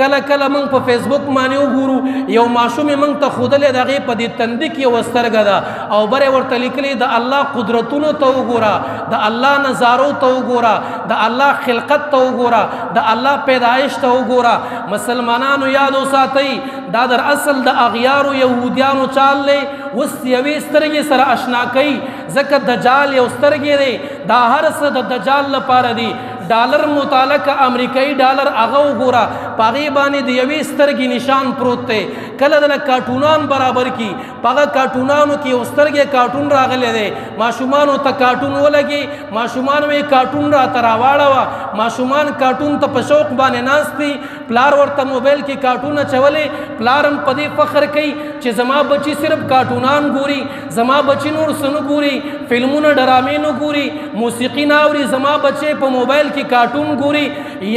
کله کله موږ په فیسبوک باندې وګورو، یو ماشوم یې موږ ته ښودلی، د هغې په دې تندي کې یوه سترګه ده او بره ورته لیکلي د الله قدرتونو ته وګوره، د الله نظارو ته وګوره، د الله خلقت ته وګوره، د الله پیدایش ته وګوره. مسلمانانو یاد وساتئ، دا در اصل د اغیارو یهودیانو چال دی. اوس یوې سترګې سره اشنا کوي، ځکه دجال یو سترګې دی، دا هر څه د دجال لپاره دی. ډالر مطالعه که امریکایي ډالر هغه وګوره، په هغې باندې د یوې سترګې نشان پروت دی. کله دله کارټونان برابر کی، په هغه کارټونانو کې یو سترګې کارټون راغلی دی، ماشومانو ته کارټون ولګي، ماشومانو یې کارټون راته راواړوه، ماشومان کارټون ته په شوق باندې ناست دي، پلار ورته موبایل کې کارټون اچولی، پلار هم په دې فخر کوي چې زما بچي صرف کارټونان ګوري، زما بچي نور څه نه ګوري، فلمونه ډرامې نه ګوري، موسیقي نه اوري، زما بچی په موبایل کې کارټون ګوري.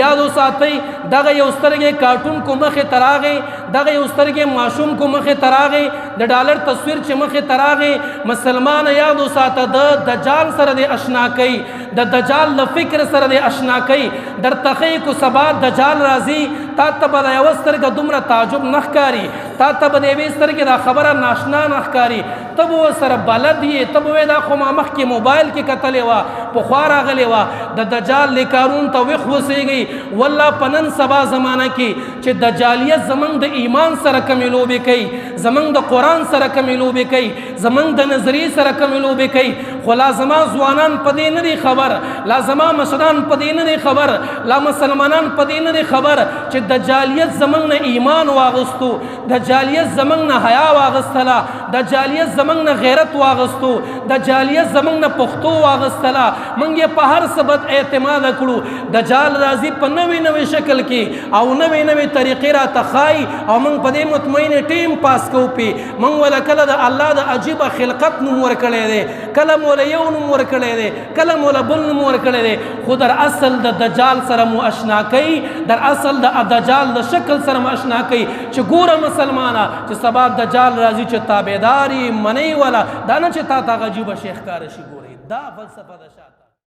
یاد وساتئ، دغه یو سترګې کارټون کو مخې ته راغی، دغه یو سترګې ماشوم کو مخې ته راغی، د ډالر تصویر چې مخې ته راغی، مسلمان یاد وساته، د دجال سره دې اشنا کوي، د دجال له فکر سره دې اشنا کوي. درته ښیي کو سبا دجال راځي، تا ته به د یوه سترګه دومره تعجب نه ښکاري، تا ته به د یوې سترګې دا خبره ناشنا نه ښکاري، ته به ورسره بلد یې، ته به وایې دا خو ما مخکې موبایل کې کتلې وه، پخوا راغلې وه. د دجال له کارونو ته ویښ اوسېږئ. والله په نن سبا زمانه کې چې دجالیت زمونږ د ایمان سره کومې لوبې کوي، زمونږ د قرآن سره کومې لوبې کوي، زمونږ د نظریې سره کومې لوبې کوي، خو لا زما ځوانان په دې نه دي خبر، لا زما مشران په دې نه دي خبر، لا مسلمانان په دې نه دي خبر چې دجالیت زمونږ نه ایمان واغستو، دجالیت زمونږ نه حیا واغستله، دجالیت زمونږ نه غیرت واغستو، دجالیت زمونږ نه پښتو واغستله. مونږ یې په هر څه بد اعتماد کړو. دجال راځي په نوې نوې شکل کې او نوې نوې طریقې راته ښایي او مونږ په دې مطمئن ټیم پاس کوو پې. مونږ وله کله د الله د عجیبه خلقت نوم ورکړی دی، کله مو له یو نوم ورکړی دی، کله مو له بل نوم ورکړی دی، خو در اصل د دجال سره مو اشنا کوي، در اصل د دجال د شکل سره مو اشنا کوي چې ګوره مسلمانه چې سبا دجال راځي چې تابعدار یې منئ وله، دا نه چې تا ته هغه عجیبه شی ښکاره شي. ګورئ دا فلسفه ده شاته.